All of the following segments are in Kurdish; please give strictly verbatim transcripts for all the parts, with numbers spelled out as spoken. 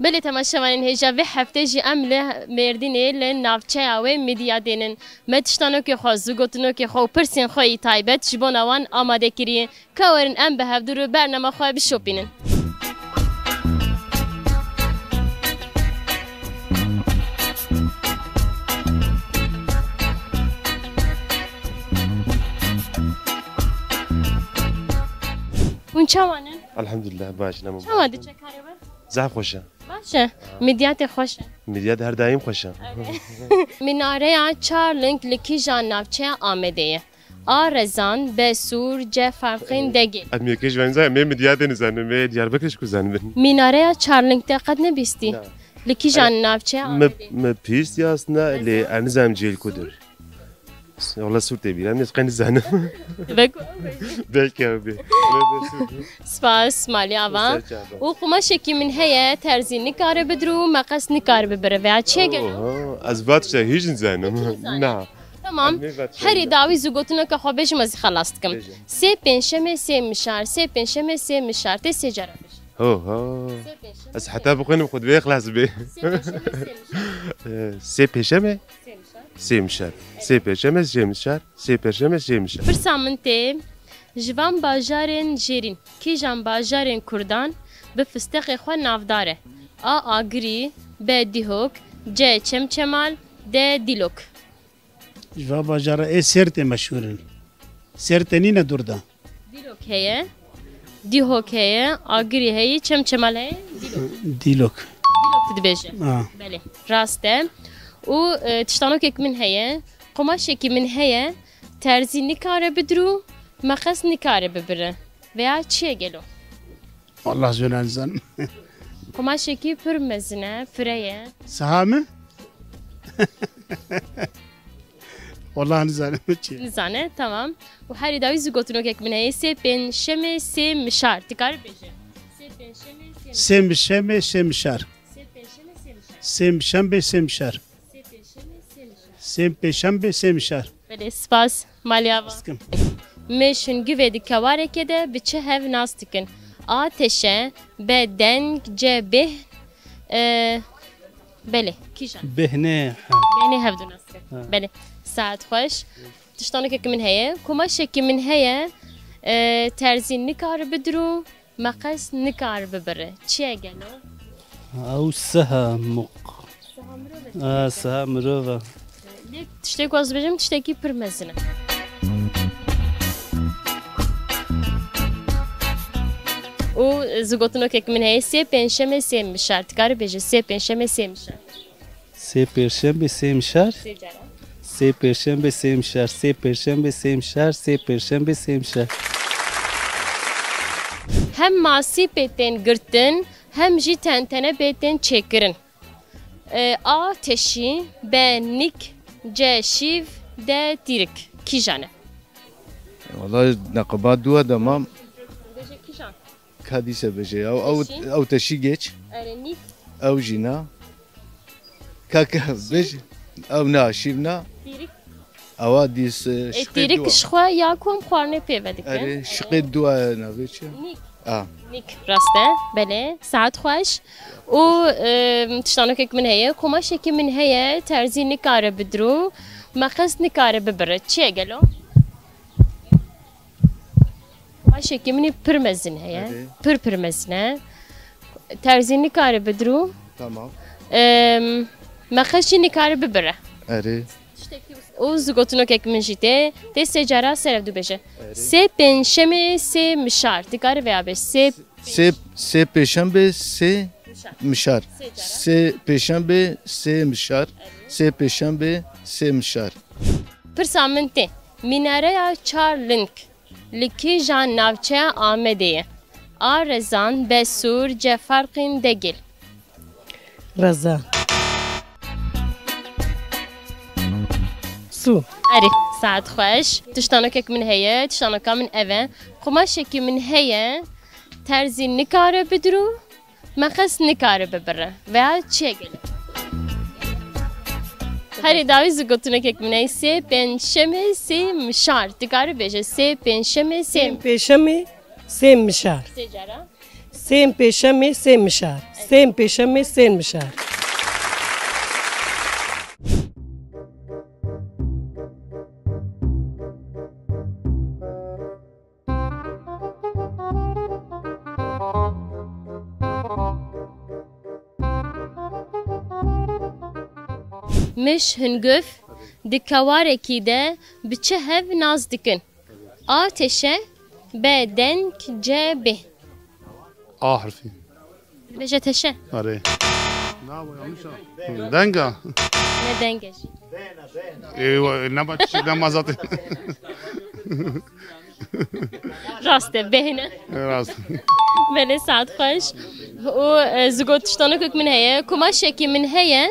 Belê temaşevanên hêja, vê heftê jî em li Mêrdînê li navçeya wê Midyadê nin. Me tiştanokê xwe, zûgotinokê xwe û pirsên xwe yî taybet ji bona wan amade kiriye. Ka werin em bi hevdû re bernama xwe bişopînin. Hûn çawa ne? Elhamdulillah, baş, ne Çawa diçe karê we? Zaf xweş e. Baş e. Midyatê xweş e. Midyat her daim xweş e. Minareya Çarling li kîjan navçeya Amedê ye? A Rezan, B Sûr, C Ferqîn, D Gêl. Em yekê ji wan zanim, em Midyatê nizanim, em Diyarbekir ji ku zanim. Minareya Çarling te qet nebîstî? Na. Li kîjan navçeya Amedê? Me pîst yasna lê em nizanim cêl ku dir. Wala Sûr tê bîra min, ez qey nizanim. Belkî ew be. Belkî ew be. Spas, malî ava. Û qumaşekî min heye, terzî nikare bidire û meqes nikare bibire. Veya çi ye gelo? Oha, ez va tişta hîç nizanim. Hîç nizanim. Na. Tamam. Herî dawî zû gotineka xwe bêjim, ez xelas dikim. Bêje. Sê pênşemê, sê mişar, sê pênşemê, sê mişar. Tê sê cara bêje. Ho, ho. Sê pênşemê, sê mişar. Ez heta bixwînim xwe divê xilas bê. Sê pênşemê, sê mişar. Eh, sê pênşemê? Sê mişar. Sê mişar. Sê pêşemê, sê mişar. Sê pêşemê, sê mişar. Pirsa min tê, ji van bajarên jêrîn, kîjan bajarên Kurdan bi fisteqê xwe navdar e? A Agirî, B Dîhok, C Çemçemal, D Dîlok. Ji van bajara ê Sêrtê meşhûr in. Sêrtê nîne dûr de. Dîlok heye, Dîhok heye, Agirî heye, Çemçemal heye, Dîlok. Dîlok. Dîlok tu dibêje. Ha. Belê, rast e. Û, e, tiştanokek min heye, qumaşekî min heye, terzî nikare bidire û meqes nikare bibire. Veya çi ye gelo? Wallah zora nizanim. Qumaşekî pir mezin e, fire ye. Siha mi? Wallah nizanim çi ye. Nizane, tamam. Û herî dawî zû gotinokek min heye. Sê pênşemê, sê mişar. Dikarî bêje. Sê pênşemê, sê mişar. Sê mişemê, sê mişar. Sê mişar. Sê pênşemê, sê mişar. Sê pênşemê, sê mişar. Sê pênşemê, sê mişar. Belê, spas. Malî ava. Spas dikim. Mêşûn givê di kewareke de bi çi hev nas dikin? A teşe, B deng, C bêhn, e, belê, kîjan? Bêhnê, ha. Bêhnê hevdu nas dikin. Ha. Belê. Saet xweş. Tiştanokek min heye. Kumaşekî min heye, e, terzî nikare bidire û meqes nikare bibire. Çi ye gelo? Ew siha muq. Siha mirov e. Ha, siha mirov e. Lê tiştê ku ez dibêjim, tiştekî pir mezin e. Û zû gotinokek min heye, sê pênşemê sê mişar. Dikarî bêje, sê pênşemê sê mişar. Sê pêşembe sê mişar. Sê cara. Sê pêşembe sê mişar, sê pêşembe sê mişar, sê pêşembe sê mişar. Hem masî pê tên girtin, hem jî tentene pê tên çêkirin. E, A teşî, B nik, C şîv, D tîrik. Kîjan e? Wala neqeba dua demam. Bêje kîjan? Ka dîse bêje. Ew, ew, Teşî? Ew teşî geç. Erê, nik. Ew jî na. Ka, ka, bêj. Ew na, şîv na. Tîrik. Ewa dîs, e, E, şiqê tîrik dua. Ji xwe ya ku em xwarinê pê ve dikin. Erê, şiqê dua navê çi? Nik. A. Nik, rast e. Belê. Saet xweş. Û, e, tiştanokek min heye. Kumaşekî min heye. Terzî nikare bidire û meqes nikare bibire. Çi ye gelo? Kumaşekî min ê pir mezin heye. Erê. Pir pir mezin e. Terzî nikare bidire û, Tamam. em, meqes jî nikare bibire. Erê. Û zû gotinokek min jî tê. Tê sê cara ser ev du bêje. Erê. Sê pênşemê sê mişar. Dikarî veya bêj. Sê Sê, sê pêşembe sê Mişar. mişar. Sê cara. Sê pêşembe sê mişar. Erê. Sê pêşembe sê mişar. Pirsa min tê. Minareya Çar Ling li kîjan navçeya Amedê ye? A Rezan, B Sûr, C Ferqîn, D Gêl. Rezan. Sûr. Erê, saet xweş. Tiştanokek min heye, tiştanoka min ev e. Qumaşekî min heye, terzî nikare bidire û meqes nikare bibire. Veya çi ye gelo? Herî dawî zû gotinokek min heye, sê pênşemê sê mişar. Dikarî bêje, sê pênşemê sê Sê pêşemê sê mişar. Sê cara. Sêm pêşemê sêm mişar. Sêm pêşemê sêm mişar. Mij hingûf di kewarekî de bi çi hev nas dikin? A teşe, B deng, C bêh. A harfî. Dibêje teşe. Erê. Deng a. Ne deng e jî. Ê, nema çi, nema zaten. Rast e, bêhne. Rast. Belê, saet xweş. Û, e, zigot tiştanokek min heye. Kumaşekî min heye.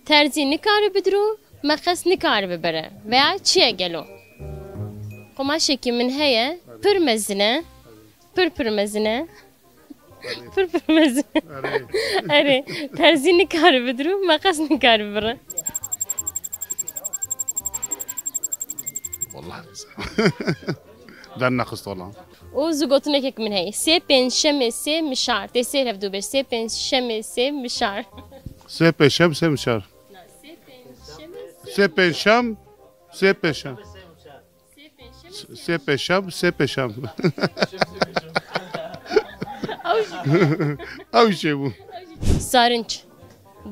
Terzî nikare bidiro, meqes nikare bibire. Veya çi ye gelo? Qumaşekî min heye, pir mezin e, pir pir mezin e, pir pir mezin e. Erê. Erê, terzî nikare bidiro, meqes nikare bibire. Vallahi. Dernexist wala. Û zigotinekek min heye. Sê pêncşemê sê mişar. Tê sê hevdû bêj. Sê pêncşemê sê mişar. Sê pêşem sê mişar. Na, sê pêncşemê sê Sê pêşem, sê pêşem. Sê pêncşemê sê Sê pêşem, sê pêşem. Ew jî. Ew jî bû. Sarinç.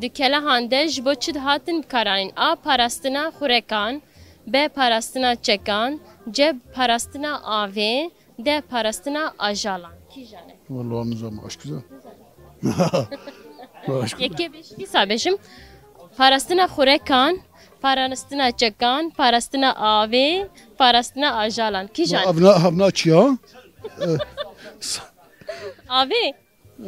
Di kelehan de ji bo çi dihatin bikaranîn? A. Parastina xurekan. B. Parastina çekan. C. Parastina avê. D. Parastina ajalan. Kîjan e? Vallahi nizam, aşk güzel. Aşk. Yekê bêj, dîsa bêjim. Parastina xurekan, parastina çekan, parastina avê, parastina ajalan. Kîjan? Evna, evna çiya? Avê.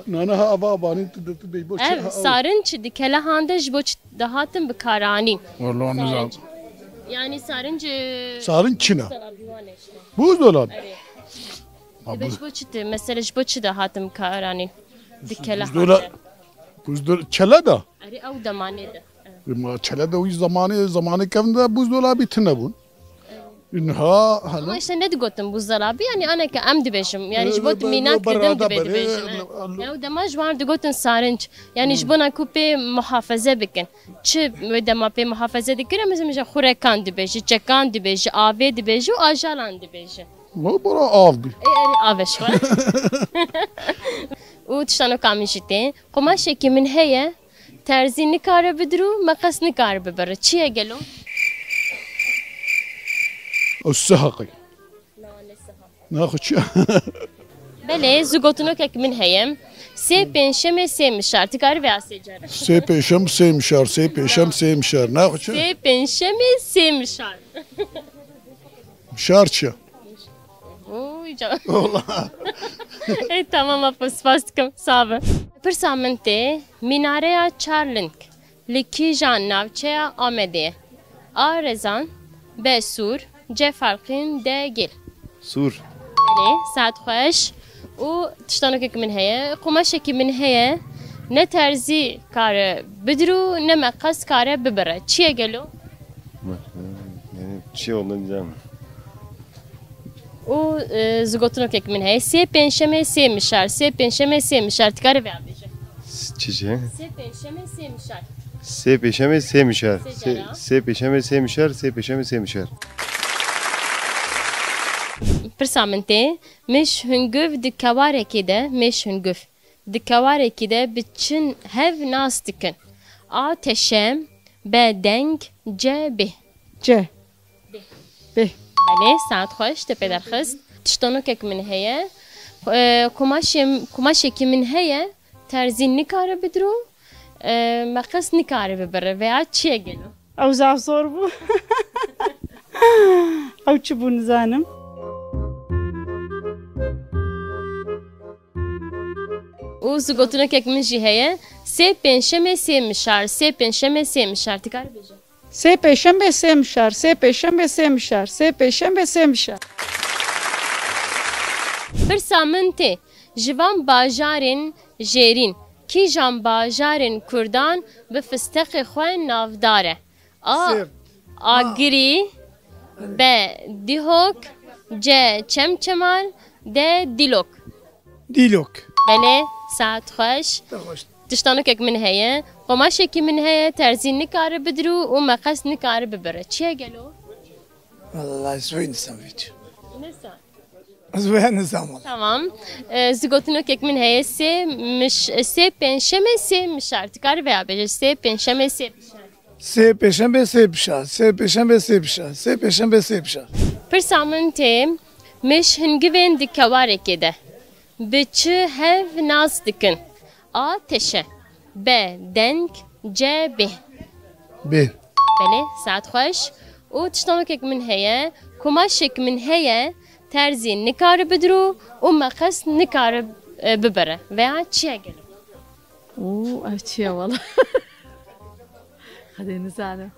Nana ha ava abanî tu, tu, tu bey bo çi? Ev ha, sarinç di kelehan de ji bo çi dihatin bikaranîn? Vallahi nizam. Sarinç. Yani sarinç, e, Sarinç çi ne? Buzdolabı işte. Buzdolabı. Evet. Ha, Dibe buz- ji bo çi di, mesela ji bo çi dihatin bikaranîn? Di kelehan de. Buzdolabı. Buzdo-, çele de. Erê, ew demanê de. Evet. Ma çele de wî zamanê, zamanê kevin de buzdolabî tune bûn. Inha, hala. Ama işte ne digotin buzdolabı? Yani aneke em dibêjim. Yani ji bo tu mînak kidim dibe dibêjim. Ya dema ji wan digotin sarinç. Yani ji bona ku pê muhafeze bikin. Çi wê dema pê muhafeze dikir, em ji xurekan dibêji, çekan dibêji, avê dibêji û ajalan dibêji. Ma bora av bi. Ê, erê, av e ji xwe. Û tiştanoka min jî tê. Qumaşekî min heye, terzî nikare bidir û meqes nikare bibire. Çi ye gelo? Ew siha qey. Na, ne siha. Naxwe çi? Belê, zigotinokek min heye. Sê pêncşemê sê mişar. Ti karî vê asê car. Sê pêşem sê mişar, sê pêşem sê mişar. Naxwe çi? Sê pêncşemê sê mişar. Mişar çi? Oy can. Ola. Ê, tamam, Apo, spas dikim. Sağ be. Pirsa min tê, minareya çar ling li kîjan navçeya Amedê ye? A. Rezan, B. Sûr, C. Farqîn, D. Gêl. Sûr. Belê, saet xweş. Û tiştanokek min heye, qumaşekî min heye, ne terzî kare bidir û ne meqes kare bibire. Çi ye gelo? Yani, çi olduğunu bilmiyorum. Û, e, zigotinokek min heye. Sê pêncşemê sê mişar, sê pêncşemê sê mişar. Ti karî vê bêje? Çi çi? Sê pêncşemê sê mişar. Sê pêşemê sê mişar. Sê Sê, cara. Sê pêşemê sê mişar, sê pêşemê sê mişar. Pirsa min tê, mêş hingûv di kewarekê de, mêş hingûv di kewarekî de bi çi hev nas dikin? A. Teşem, B. Deng, C. Bêh. C. Bêh. Belê, saet xweş, te pê derxist. Tiştonokek min heye. E, kumaşê, kumaşekî min heye, terzî nikare bidiro, e, meqes nikare bibire veya çi ye gelo? Ew zaf zor bû. Ew çi bû nizanim. Û zigotinokek min jî heye. Sê pêncşemê sê mişar, sê pêncşemê sê mişar. Ti karî bêjî? Sê pêşemê sê mişar, sê pêşemê sê mişar, sê pêşemê sê mişar. Pirsa min tê, ji van bajarên jêrîn, kîjan bajarên Kurdan bi fisteqê xwe navdar e? A. Sêrt. Agirî. B. Dîhok. C. Çemçemal. D. Dîlok. Dîlok. Belê, saet xweş. Te xweş. Tiştanokek min heye. Qomaşekî min heye, terzî nikare bidiro û meqes nikare bibire. Çi ye gelo? Vallahi ez wê nisan vît. Nisa. Ez wê nisan wala. Tamam. Ee, zigotinokek min heye, sê miş, sê pênşemê, sê mişar. Tikare veya bêje, sê pênşemê, sê mişar. Sê pêşembe, sê pişa. Sê pêşembe, sê pişa. Sê pêşembe, sê pişa. Pirsa min tê, miş hingivên di kewarekê de bi çi hev nas dikin? A, teşe. B, deng. C, bê. Bê. Belê, saet xweş. Û tiştanokek min heye, kumaşek min heye, terzî nikare bidiro û meqes nikare, e, bibire. Veya çi ye gelo? Oo, ev çi ye wala? Xwedê nizanim.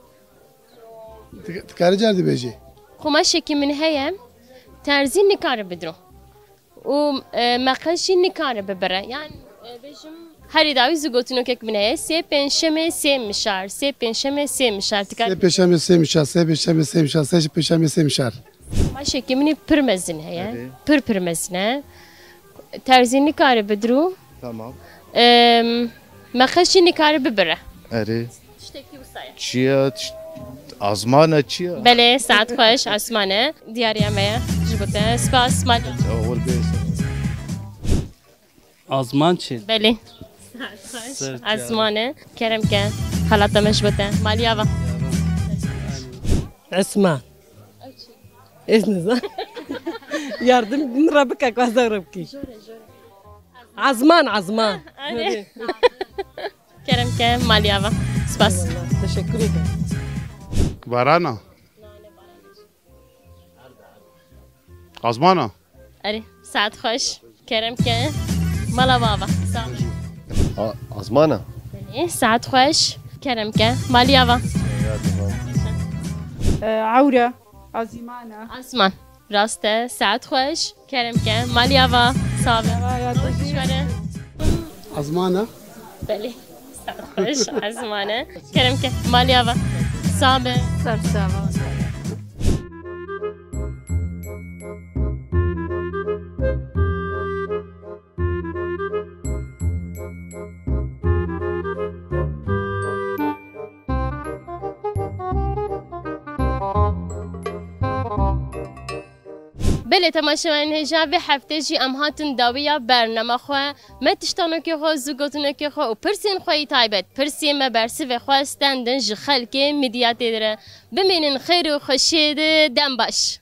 Di-, dikarî car dibêjî? Qumaşekî min heye, terzî nikare bidiro. Û, e, meqes jî nikare bibire. Yan, e, bêjim, herî dawî zû gotinokek min heye, sê pênşemê sê mişar, sê pênşemê sê mişar. Dikare. Sê pêşemê sê mişar, sê pêşemê sê mişar, sê pêşemê sê mişar. Qumaşekî min pir mezin heye. Erê. Pir pir mezin e. Terzî nikare bidiro. Tamam. Em, meqes jî nikare bibire. Erê. Tiştekî wisa ye. Çi ye? Tişt-, azman e, çi ye? Belê, saet xweş, azman e. Diyariya me ye. Ji bo te. Spas, mal. Sağ ol, bê. Azman çi? Belê. Saet xweş. Azman e. Kerem ke. Xelata me ji bo te. Malî ava. Esma. Ez nizam. Yardım min re bike, ku ez re bikî. Azman, azman. Hadi. Kerem ke, malî ava. Spas. Eyvallah, teşekkür ederim. Barana. Azmana. Erê, saet xweş. Kerem ke, mala ava. Sağ ol. A-, azmana. Erê, saet xweş. Kerem ke, malî ava. Ewre. Azimane. Azman. Rast e. Saet xweş. Kerem ke. Malî ava. Sabe. Azmana. Belê. Saet xweş. Azmane. Kerem ke. Malî ava. Sabe. Ser sava. Belê, temaşevanên hêja, vê heftê jî em hatin dawiya bernama xwe. Me tiştanokê xwe, zû gotinokê xwe û pirsên xwe yî taybet, pirsê me bersivê xwe stendin ji xelkê Midyatê dire. Bimînin xêr û xweşiyê de, dem baş.